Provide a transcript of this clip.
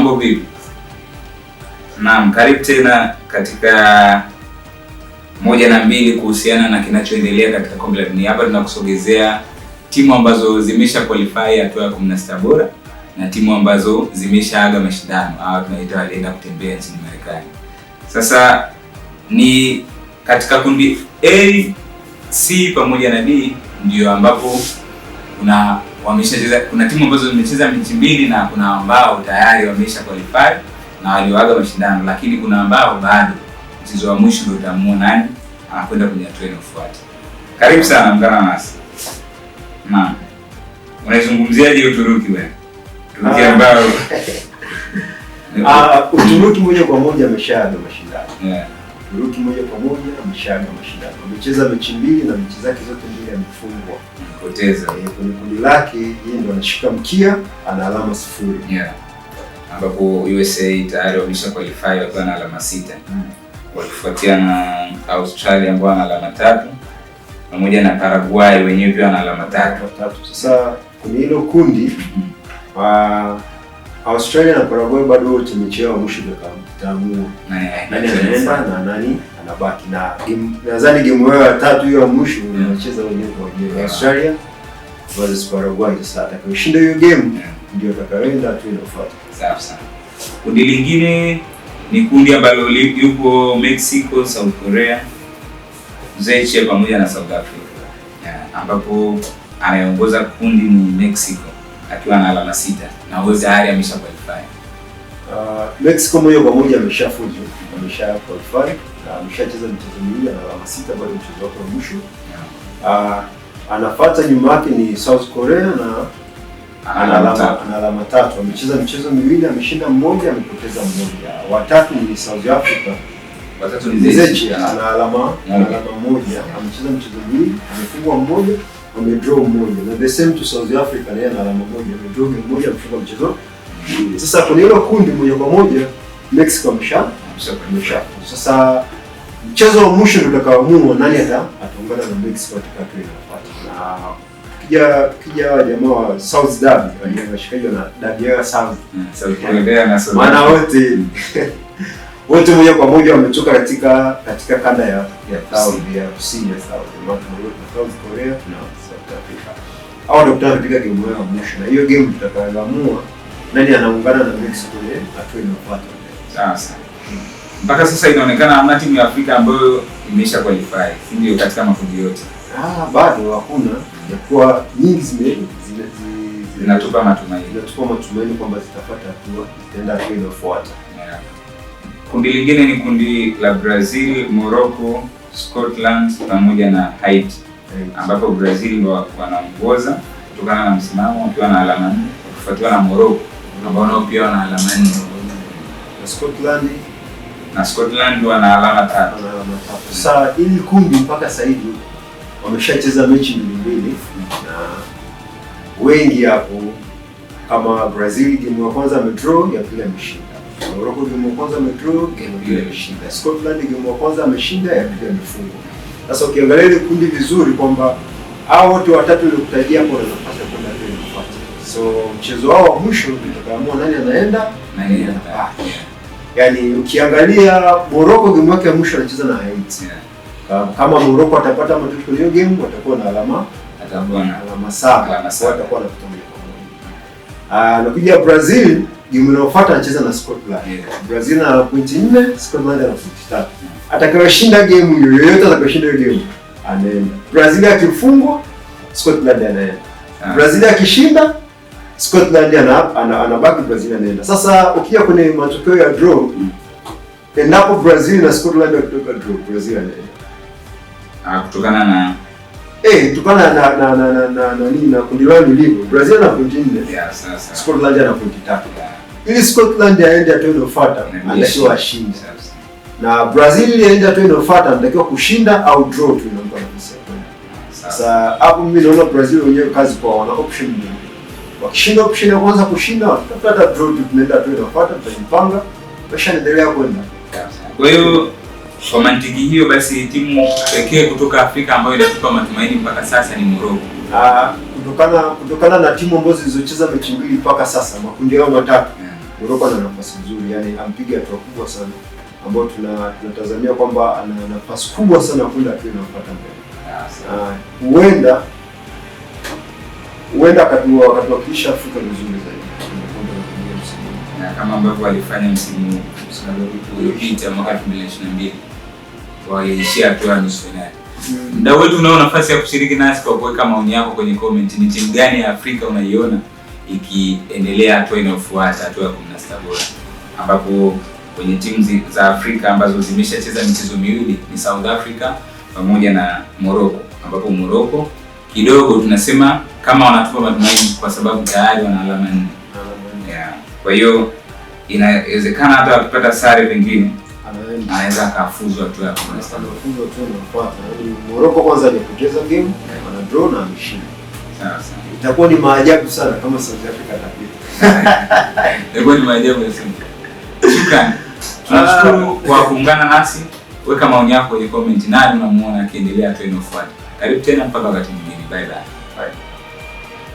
Mambo vipi? Naam, karibu tena katika moja na mbili kuhusiana na kinachoendelea katika kombe la dunia. Hapa tunakusogezea timu ambazo zimesha qualify hatua ya 16 bora na timu ambazo zimeshaaga mashindano au tunaita walienda kutembea nchini Marekani. Sasa ni katika kundi A, C pamoja na D ndio ambapo kuna wameshacheza, kuna timu ambazo zimecheza mechi mbili na kuna ambao tayari wamesha qualify na walioaga mashindano, lakini kuna ambao bado mchezo wa mwisho ndio utaamua nani anakwenda kwenye hatua inayofuata. Karibu sana mgana nasi. Naam. Unaizungumziaje Uturuki wewe? Uturuki ambayo Uturuki moja kwa moja ameshaaga mashindano. Uturuki moja kwa moja ameshaaga mashindano. Amecheza mechi mbili na mechi zake zote mbili amefungwa. Poteza. Kwenye kundi lake yeye ndo anashika mkia, ana alama 0. Ambapo USA tayari wamesha qualify wakiwa na alama 6. Wakifuatia na Australia ambao wana alama 3 pamoja na Paraguay wenyewe pia wana alama 3. Sasa kwenye hilo kundi Australia na Paraguay bado wote mechi yao mwisho itaamua nani anaenda na nani anabaki, na nadhani game yao ya tatu hiyo ya mwisho wanacheza wenyewe kwa wenyewe, Australia versus Paraguay. Sasa atakayeshinda hiyo game ndio atakayeenda tu inafuata. Sawa sana. Kundi lingine ni kundi ambalo yupo Mexico, South Korea, Czechia pamoja na South Africa. Ambapo anayeongoza kundi ni Mexico akiwa na alama 6 na huyo tayari amesha qualify. Mexico moja kwa moja ameshafuzu, amesha qualify na ameshacheza michezo miwili na alama 6 bado mchezo wake wa mwisho. Anafuata nyuma yake ni South Korea na ana alama 3. Amecheza michezo miwili, ameshinda mmoja, amepoteza mmoja. Watatu ni South Africa. Watatu ni Czechia, ana alama 1, amecheza mchezo miwili, amefungwa mmoja, amedraw mmoja. Na the same to South Africa, naye ana alama 1, amedraw game moja, amefunga mchezo miwili. Sasa kwenye hilo kundi moja kwa moja Mexico amesha. Sasa mchezo wa mwisho ndio utakaoamua nani ataungana na Mexico katika hatua inayofuata. Na tukija jamaa wa South Derby, washikaji na derby ya South. South Korea na South. Maana wote moja kwa moja wametoka katika kanda ya South, ya kusini ya South. Maana tuna South Korea na South Africa. Hao ndio kutana katika game yao ya mwisho, na hiyo game tutakayoamua nani anaungana na Mexico ile hatua inayofuata. Sasa mpaka sasa inaonekana hamna timu ya Afrika ambayo imesha qualify, si ndio, katika makundi yote? Bado hakuna, japokuwa nyingi zinatupa matumaini. Zinatupa matumaini kwamba zitafuata hatua, zitaenda hatua inayofuata. Kundi lingine ni kundi la Brazil, Morocco, Scotland pamoja na Haiti, ambapo Brazil wanaongoza kutokana na msimamo wakiwa na alama 4, wakifuatiwa na Morocco ambao nao pia wana alama 4. Na Scotland na Scotland wana alama 3. Wana alama 3. Sasa hili kundi mpaka sasa hivi wameshacheza mechi mbili na wengi hapo, kama Brazil game ya kwanza amedraw, ya pili ameshinda. Morocco game ya kwanza amedraw, game ya pili ameshinda. Scotland game ya kwanza ameshinda, ya pili amefungwa. Sasa ukiangalia ile kundi vizuri kwamba hao wote watatu nilikutajia hapo wana nafasi ya kwenda hatua inayofuata. So mchezo wao wa mwisho utakaamua nani anaenda nani anabaki. Yaani ukiangalia Morocco game yake ya mwisho anacheza na Haiti. Kama Morocco atapata matokeo hiyo game watakuwa na alama 7. Watakuwa na kitu moja kwa moja. Nakuja Brazil game inayofuata anacheza na Scotland. Brazil ana pointi 4, Scotland ana pointi 3. Atakayeshinda game hiyo, yoyote atakayeshinda hiyo game anaenda. Brazil akifungwa, Scotland anaenda. Brazil akishinda, Scotland anabaki, Brazil anaenda. Sasa ukija kwenye matokeo ya draw, endapo Brazil na Scotland wakitoka draw, Brazil anaenda. Kutokana na kutokana na kundi lao lilivyo. Brazil ana pointi 4. Sasa. Scotland ana pointi 3. Ili Scotland aende hatua inayofuata, anatakiwa ashinde. Na Brazil ili aende hatua inayofuata, anatakiwa kushinda au draw tu inampa nafasi ya kwenda. Sasa hapo mimi naona Brazil wenyewe kazi kwa wana option mbili. Wakishinda option ya kwanza kushinda, watapata draw tu, tunaenda hatua inayofuata, tutajipanga, kisha endelea kwenda. Kwa hiyo kwa mantiki hiyo basi timu pekee kutoka Afrika ambayo inatupa matumaini mpaka sasa ni Morocco. Kutokana na timu ambazo zilizocheza mechi mbili mpaka sasa, makundi yao matatu. Morocco ana nafasi nzuri, yani ampiga hatua kubwa sana ambayo tunatazamia kwamba ana nafasi kubwa sana kwenda hatua inayofuata mbele. Huenda huenda akatuwakilisha Afrika vizuri zaidi kwenye kombe la dunia msimu huu. Na kama ambavyo walifanya msimu uliopita mwaka 2022 waliishia hatua ya nusu fainali. Mdau wetu, unao nafasi ya kushiriki nasi kwa kuweka maoni yako kwenye comment. Ni timu gani ya Afrika unaiona ikiendelea hatua inayofuata, hatua ya 16 bora, ambapo kwenye timu za Afrika ambazo zimeshacheza michezo miwili ni South Africa pamoja na Morocco, ambapo Morocco kidogo tunasema kama wanatupa matumaini kwa sababu tayari wana alama 4. Yeah. Kwa hiyo inawezekana hata wakipata sare pengine anaweza akafuzu hatua ya 16 bora. Anafuzu hatua inayofuata. Yaani Morocco kwanza hajapoteza game, ana draw na ameshinda. Sawa sawa. Itakuwa ni maajabu sana kama South Africa atapita. Itakuwa ni maajabu ya sana. Shukrani. Tunashukuru kwa kuungana nasi. Weka maoni yako kwenye comment, nani unamuona akiendelea hatua inayofuata. Karibu tena mpaka wakati mwingine. Bye bye. Bye.